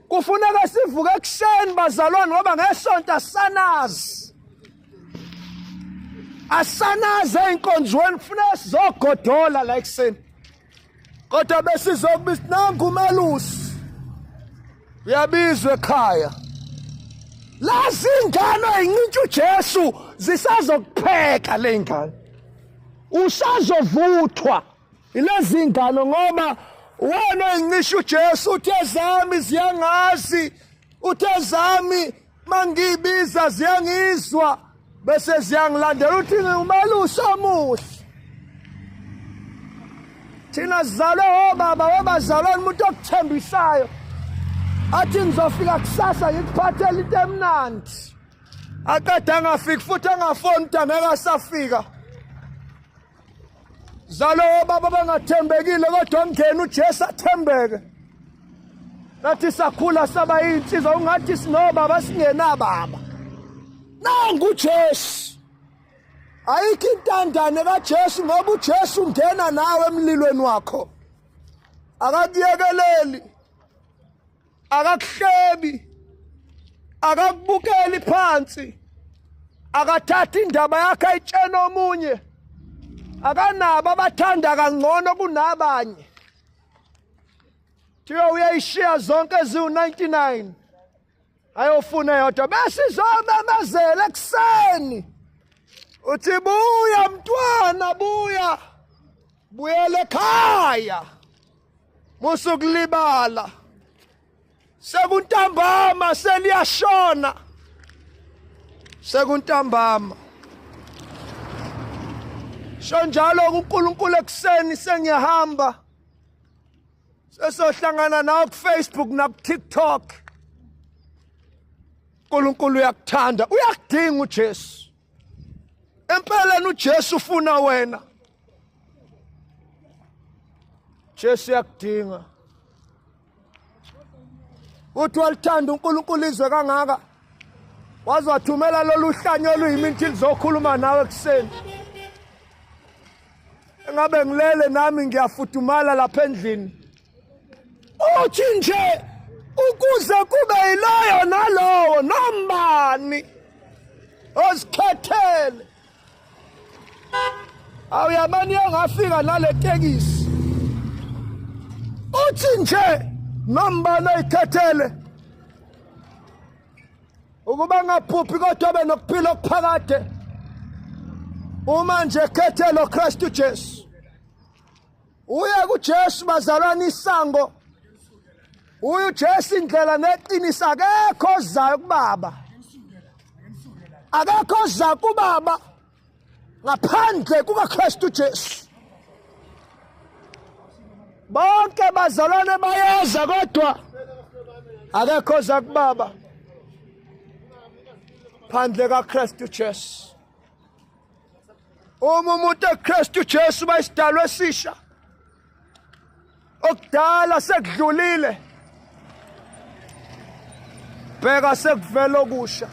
Kufuneka sivuke ekuseni bazalwane, ngoba ngesonto asanazi, asanazi ey'nkonzweni, kufuneka sizogodola la ekuseni. Kodwa besizokubiza nangu umelusi uyabizwa ekhaya. Lazi ingane ayincintsha uJesu, zisazokupheka le ngane, usazovuthwa ilezi ngane, ngoba wena oyincisha uJesu. Uthe zami ziyangazi, uthe zami mangibiza ziyangizwa bese ziyangilandela. Uthi ngiwumelusi omuhle. Thina sizalwe obaba webazalwane, umuntu okuthembisayo athi ngizofika kusasa ngikuphathele into emnandi, aqeda angafiki futhi, angafoni ukuthi angeke asafika. Zalo obaba bangathembekile, kodwa ngena uJesu athembeke. Nathi sakhula saba insizwa, ungathi sinobaba singenababa. Nangu uJesu. Ayikho intandane kaJesu, ngoba uJesu ungena nawe emlilweni wakho. Akakuyekeleli. Akakuhlebi. Akakubukeli phansi. Akathatha indaba yakhe ayitshena omunye. Akanabo abathanda kangcono kunabanye. Thiwa uyayishiya zonke eziwu-99 ayofuna yodwa, bese izomemezela ekuseni uthi buya mntwana, buya, buyele ekhaya, musukulibala, sekuntambama, seliyashona, sekuntambama. Sho njalo kuNkulunkulu ekuseni, sengiyahamba, sesohlangana nawe ku-Facebook naku-TikTok. uNkulunkulu uyakuthanda, uyakudinga uJesu. Empeleni uJesu ufuna wena. Jesu uyakudinga. Uthi walithanda uNkulunkulu izwe kangaka, waze wathumela lolu hlanyo oluyiminthi lizokhuluma nawe ekuseni. Engabe ngilele nami ngiyafudumala lapha endlini. Uthi nje ukuze kube yiloyo nalowo nombani ozikhethele. Awuyabani yangafika nale tekisi. Uthi nje nombani oyikhethele ukuba ngaphuphi kodwa abe nokuphila okuphakade, uma nje khethelo Kristu Jesu. Uye kuJesu bazalwane, isango uye uJesu, indlela neqiniso, akekho ozayo kubaba, akekho oza kubaba ngaphandle kukaKristu Jesu. Bonke bazalwane bayeza, kodwa akekho oza kubaba phandle kaKristu Jesu. Uma umuntu eKristu Jesu bayisidalwa esisha, okudala sekudlulile, bheka sekuvela okusha.